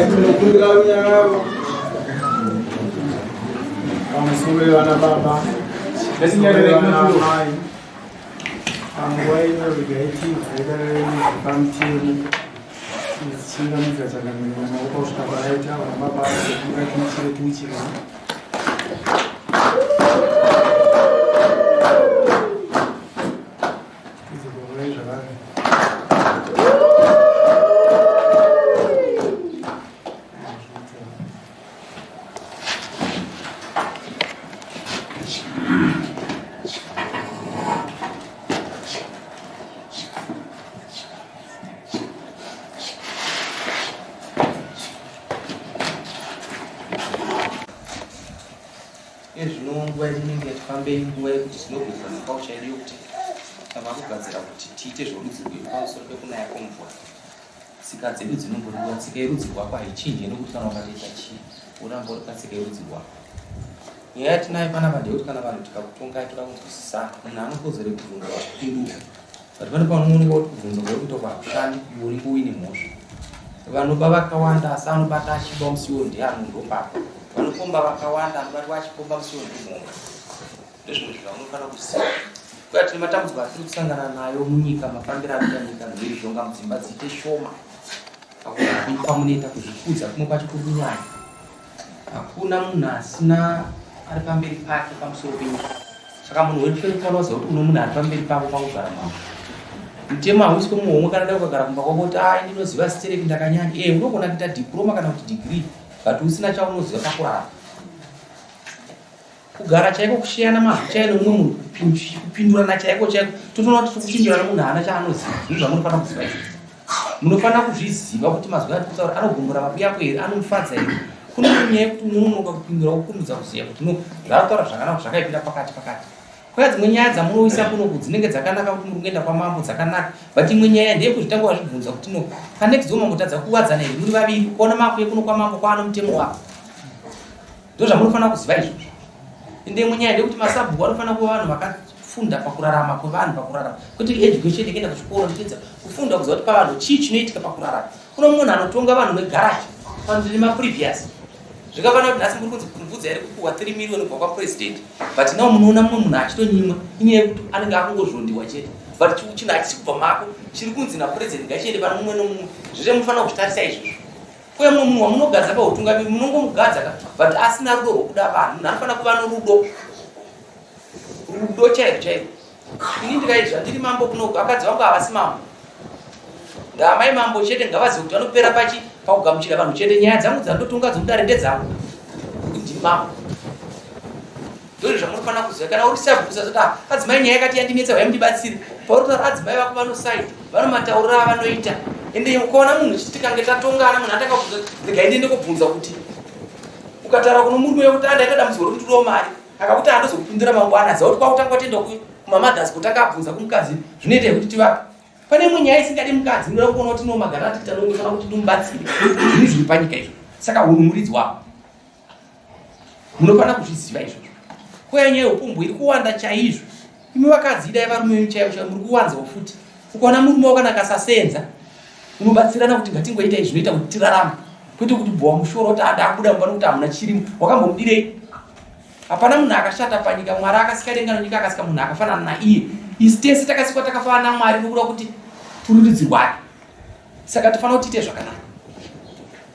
Tinokumbira runyararo pamusoro yevana baba vana amai panguva ino regai tibve dare redu pamutemo tichingamidza changamire namaoko kusvika paraita vana baba kumbira tiuchire tiuchire Tidzokororai zvakare. Ezvino nguva inenge yatifambei nguva yekuti tinogwiza culture yedu yokuti tava kugadzira kuti tiite zvorudzi rwedu pamusoro pekunaya kwemvura. Tsika dzedu dzinongodiwa, tsika yerudzi rwako haichinje nekuti kana ukatoita chii woramba uri patsika yerudzi rwako. Nyaya yatinayo panapa ndeyekuti kana vanhu tikakutongai toda kunzwisisana, munhu anokodzero yekubvunza vachipindura but pane panooneka kuti kubvunza kwauri kuita kwakushandi iwe unenge uine mhosva. Vanoba vakawanda asi anobata achiba musi iwoyo ndiye anondombava. Vanopomba vakawanda anobatwa achipomba musi iwoyo ndimhomba. Ndozvimwe zvinhu zvamunofanira kuziva. Kuya tine matambudziko atiri kusangana nayo munyika, mafambiro anoita nyika, mhirizhonga mudzimba dziite shoma. Kwamunoita kuzvikudza kumwe kwacho kuri kunyanya. Hakuna munhu asina ari pamberi pake pamusoro penyika. Saka munhu wese unofanira kuziva kuti uno munhu ari pamberi pako pakugara mambo. Mutemo hauiswe muhomwe kana dai ukagara kumba kwako kuti ah ndinoziva stereki ndakanyanya. Eh unogona kuita diploma kana kuti degree but usina chaunoziva pakurarama. Kugara chaiko kusheyana mazwi chaiyo nemumwe munhu kupindurana chaiko chaiko totoona kuti tikupindurana munhu haana chaanoziva. Zvinhu zvamunofanira kuziva izvo. Munofanira kuzviziva kuti mazwi atiri kutaura anogumbura mabiyako here, anomufadza here. Kune imwe nyaya yekuti unononoka kupindura wokurumidza kuziva kuti no zvaari kutaura zvakanaka zvakaipira pakati pakati. Kwaya dzimwe nyaya dzamunoisa kunoku dzinenge dzakanaka kuti muri kuenda kwamambo dzakanaka but imwe nyaya ndeyekuzvitanga wazvibvunza kuti no panext door mambotadza kuwadzana here muri vaviri ukaona makuye kuno kwamambo kwaano mutemo wako. Ndozvamunofanira kuziva izvozvo. Ende imwe nyaya ndeyekuti masabhuku vanofanira kuva vanhu vakafunda pakurarama kwevanhu pakurarama kwete education yekuenda kuchikoro nditedza kufunda kuziva kuti pavanhu chii chinoitika pakurarama. Kuno munhu anotonga vanhu negaraji vanhu tine maprevious zvikafanira kuti nhasi muri kunzi mvudzi iri kupuhwa 3 million kubva kwapresident but now munoona mumwe munhu achitonyimwa inyaya yekuti anenge akungozvondiwa chete but chinhu hachisi kubva mako chiri kunzi napresident ngachiende pane mumwe nomumwe zvese munofanira kuzvitarisa izvozvo Kuya mumwe munhu wamunogadza pahutungamiri munongomugadza ka but asina rudo rwokuda vanhu. Munhu anofanira kuva norudo. Rudo chairwo chairwo. Ini ndikaizva ndiri mambo kuno vakadzi vangu havasi mambo. Ndaamai mambo chete ngavazive kuti vanopera pachi pakugamuchira vanhu chete. Nyaya dzangu dzandotonga dzomudare ndedzangu. Kuti ndiri mambo. Ndozvo zvamunofanira kuziva. Kana uri sabhuku usazoti ah, adzimai nyaya yakati yandinetsa huyai mundibatsire. Pauri kutaura adzimai vako vanosaida, vanomatauriro avanoita. Ende ukaona munhu chiti tikange tatongana munhu atanga kubvunza regai ndiende kobvunza kuti ukataura kuno murume wekuti andaita dambudziko rekuti ndidiwo mari akakuti andozokupindura mangwana ziva kuti kwakutanga watenda kumamothers kutanga abvunza kumukadzi zvinoita yekuti tivape pane imwe nyaya isingadi mukadzi inoda kuona kuti no magara atikuita nokufanira kuti ndimubatsire zvinhu zviri panyika izvo saka hunhu muridzi wako Munofanira kuzviziva izvozvo. Kwaya nyaya yeupombwe iri kuwanda chaizvo. Imi vakadzi idai varume venyu chaivo chaivo muri kuwanzawo futi. Ukaona murume wako kana akasasenza unobatsirana kuti ngatingoitai zvinoita kuti tirarame kwete kuti bhowa mushoro kuti ada akuda mumba nokuti hamuna chirimo wakambomudirei hapana munhu akashata panyika mwari akasika denga nonyika akasika munhu akafanana naiye isi tese takasikwa takafanana namwari nokuda kuti turi rudzi rwake Saka tofanira kuti tiite zvakanaka.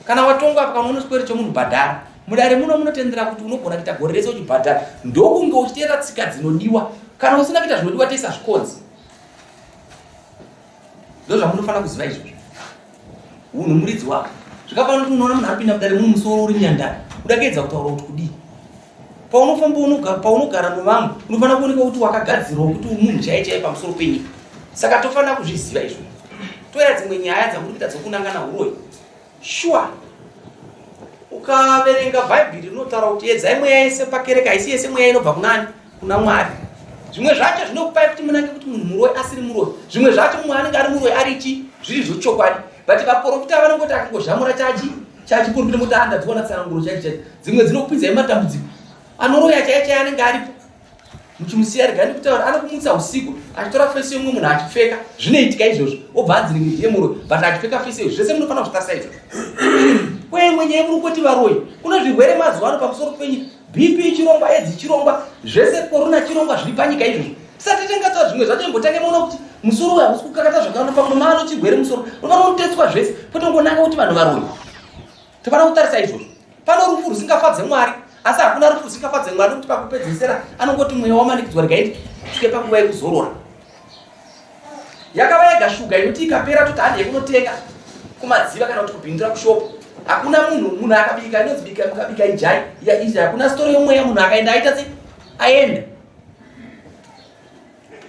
Kana watongwa apa kana une chikwere chomunhu bhadhara. Mudare muno munotendera kuti unogona kuita gore rese uchibhadhara. Ndokunge uchiteera tsika dzinodiwa. Kana usina kuita zvinodiwa tese hazvikonzi. Ndozvamunofanira kuziva izvozvo. Unhu muridzi wako. Zvakafanana kuti unoona munhu apinda mudare mune musoro uri nyandara. Uda kuedza kutaura kuti kudii? Paunofamba unogara paunogara nevamwe unofanira kuonekwa kuti wakagadzirwa kuti uri munhu chaiye chaiye pamusoro penyika. Saka tofanira kuzviziva izvo. Toera dzimwe nyaya dzamuri kuita dzokunangana huroyi. Sure. Ukaverenga Bhaibheri rinotaura kuti edzai mweya yese pakereke haisi yese mweya inobva kunani? Kuna Mwari. Zvimwe zvacho zvinokupai kuti munange kuti munhu muroyi asiri muroyi. Zvimwe zvacho mumwe anenge ari muroyi ari chi zviri zvochokwadi. But vaporofita vanongoti akangozhamura chachi chachiporofita moti anda dziwana tsananguro chaicho chaicho. Dzimwe dzinokupinzai matambudziko. Anoroya chaiye chaiye anenge aripo. Muchimusiya regai ndikutaura anokumutsa usiku achitora fesi yemumwe munhu achipfeka zvinoitika izvozvo obva anzi rimwe ndiye muroyi but achipfeka fesi iyo zvese munofanira kuzvitarisa izvozvo kwemwe nyaya muri kungoti varoyi kune zvirwere mazuva ano pamusoro penyika bp chirongwa edzi chirongwa zvese korona chirongwa zviri panyika izvozvo tisati tangatsa zvimwe zvacho imbotange maona kuti musoro uyu hausi kukakata zvakanaka pamwe maano chirwere musoro unofanira kutetswa zvese kwete kungonanga kuti vanhu varoyi Tofanira kutarisa izvozvo. Pano rufu rusingafadze Mwari, asi hakuna rufu rusingafadze Mwari nokuti pakupedzesera anongoti mweya wamanikidzwa regai tisvike panguva yekuzorora. Yakava yega shuga inoti ikapera toti handi yekunotenga kumadziva kana kuti kubhindura kushopu. Hakuna munhu munhu akabika inonzi bika mukabika ijai ya izvi hakuna story yomweya munhu akaenda aita sei aenda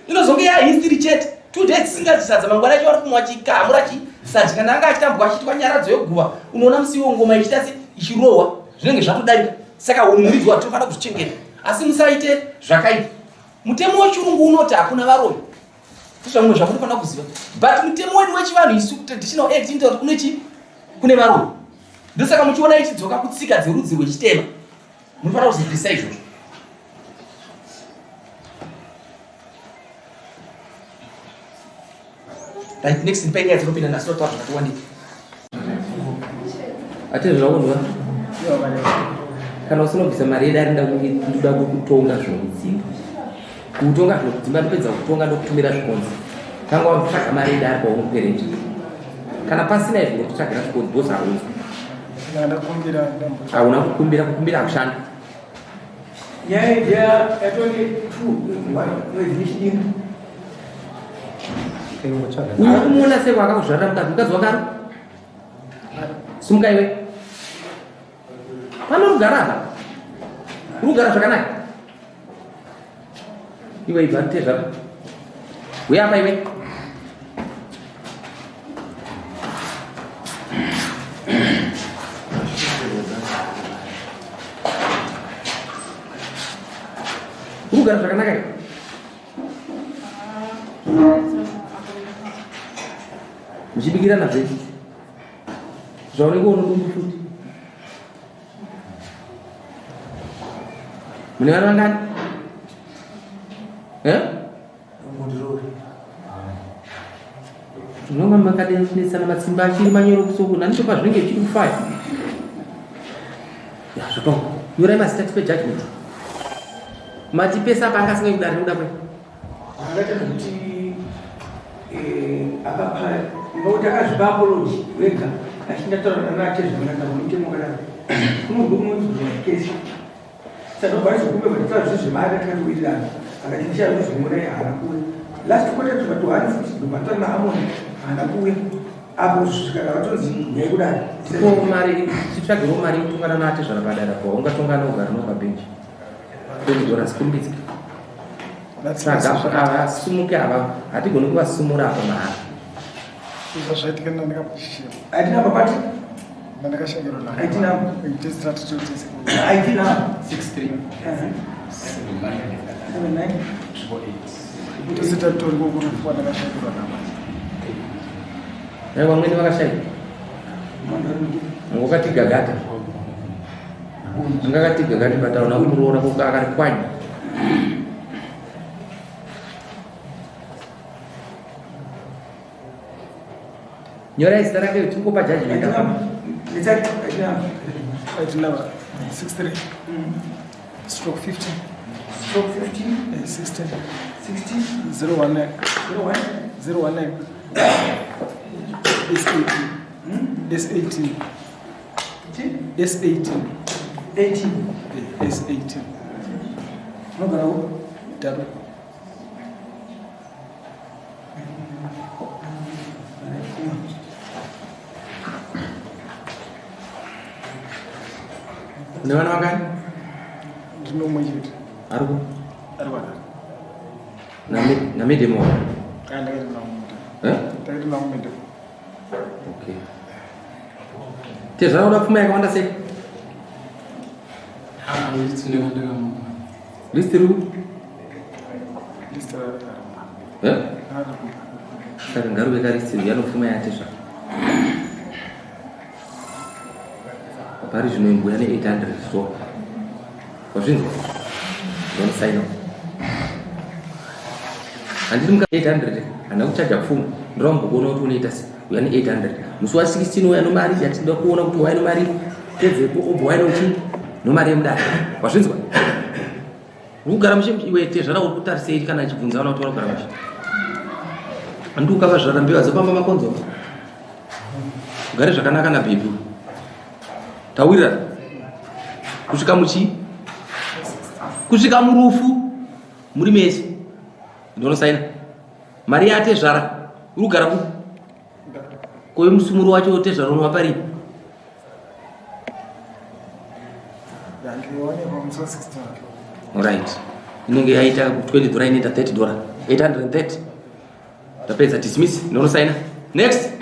inozonge yahistory chete two days tisingadyi sadza mangwana acho vari kumwa chikamura chi sadza kana anga achitambwa achiitwa nyaradzo yeguva unoona musi iwo ngoma ichiita se ichirohwa zvinenge zvatodarika saka unhuridzo watinofanira kuzvichengeta asi musaite zvakaipa mutemo wechirungu unoti hakuna varoyi ndizvamwe zvamunofanira kuziva but mutemo wedu wechivanhu isu traditional act inoita kuti kune chi kune varoyi ndosaka muchiona ichidzoka kutsika dzerudzi rwechitema munofanira kuzivisa izvozvo Right, next ndipe nyaya dzinopinda nhasi totaura zvakati wandei. Ati zvaunzwa? Kana usina kubvisa mari yedare ndoda kutonga zvinokudzimba. Kutonga zvinokudzimba ndopedza kutonga ndokutumira zvikonzi. Tanga wakutsvaga mari yedare kwaunokwereta. Kana pasina izvo ndokutsvagira zvikonzi boss haunzwi. Hauna kukumbira, kukumbira hakushandi. Nyaya ya 22 mwedzi michidimbu. Uyu kumuona sei wakakuzvarira mukadzi mukadzi wakaro simuka iwe pano rugara apa rugara zvakanaka iwe ibva nditezvako uya apa iwe Kugara zvakanaka here? Muchibikirana zve zvaunenge unodumbu futi. Mune vana vangani? Eh? Unonga makadenesa matsimba achiri manyoro kusoko nani topa zvinenge zvichiri kufaya. Ya zvakaoma. Nyorai mazita tipe judgment. Mati pesa apa anga asingai kudare nekuda kwei? Akaita zvekuti eh, akapa ngokuti akazvipa apology wega achindataura naatezvamana mutemo wakadaro kunobva kunonzi kesi Saka bhazi kumbe vatataura zvinhu zvemari takatowirirana akati ndichazomuona haana kuuya last quarter to but one futi ndobva naamoni haana kuuya apo zvikana vatonzi nyaya kudai ko mari titsvagewo mari yekutongana naatezvara padara po ungatongana ugara nopabenji 20 dollars kurumbidzika tsvaga avasumuke ava hatigoni kuvasumura apo mahara Izvo zvaitika ndandakapushira. ID number pati? Ndandakashanyirwa na. ID number. Test strategy test. ID number 63 79 79 8. Tese tatori kurufu ndakashanyirwa na. Naye vamweni vakashanyirwa. Wakati gagata. Ngakati gagati bataona kumuroora akari kwanya. Nyorai zita rake tingopa judgment apa. ID number 63 stroke 15 stroke 15 16 16 019 01 019 S18 S18 S18 18 S18 unogara ku Darwin. Une vana vangani? Ndino mumwe chete. Ari ku? Ari kwadari. Namedemo? Ah, ndakaita navo mudemo. Eh? Ndakaita navo mudemo. Okay. Tezvara uda pfuma yakawanda sei? Ah, list ndakandakamupa. List iri ku? List rakaramba. Eh? Rakaramba. Saka ngaruve ka list iri yanopfuma yatezvara. Pari zvino imbuya ne 800 so. Wazvinzwa? Don't sign up. Handiti muka 800 handina kuchaja pfuma. Ndoda kumbokuona kuti unoita sei. Uya ne 800. Musi wa 16 uya nomari yatinoda kuona kuti waya nomari pedzepo obva waya nochi nomari yemudare. Wazvinzwa? Uri kugara mushe iwe tezvara uri kutarisei kana achibvunza vana kuti vari kugara mushe. Handiti ukavazvara mbeva dzopamba makonzo. Ugare zvakanaka nabhebhi. Tawirirana. Kusvika muchi kusvika murufu muri mese. Ndinosaina. Mari yatezvara uri kugara ku koyo musumuro wacho tezvara unova pari. Yandione musi wa 16. Right. Inenge yaita 20 dollar inoita 30 dollar. 830. Tapedza dismiss. Ndinosaina. Next.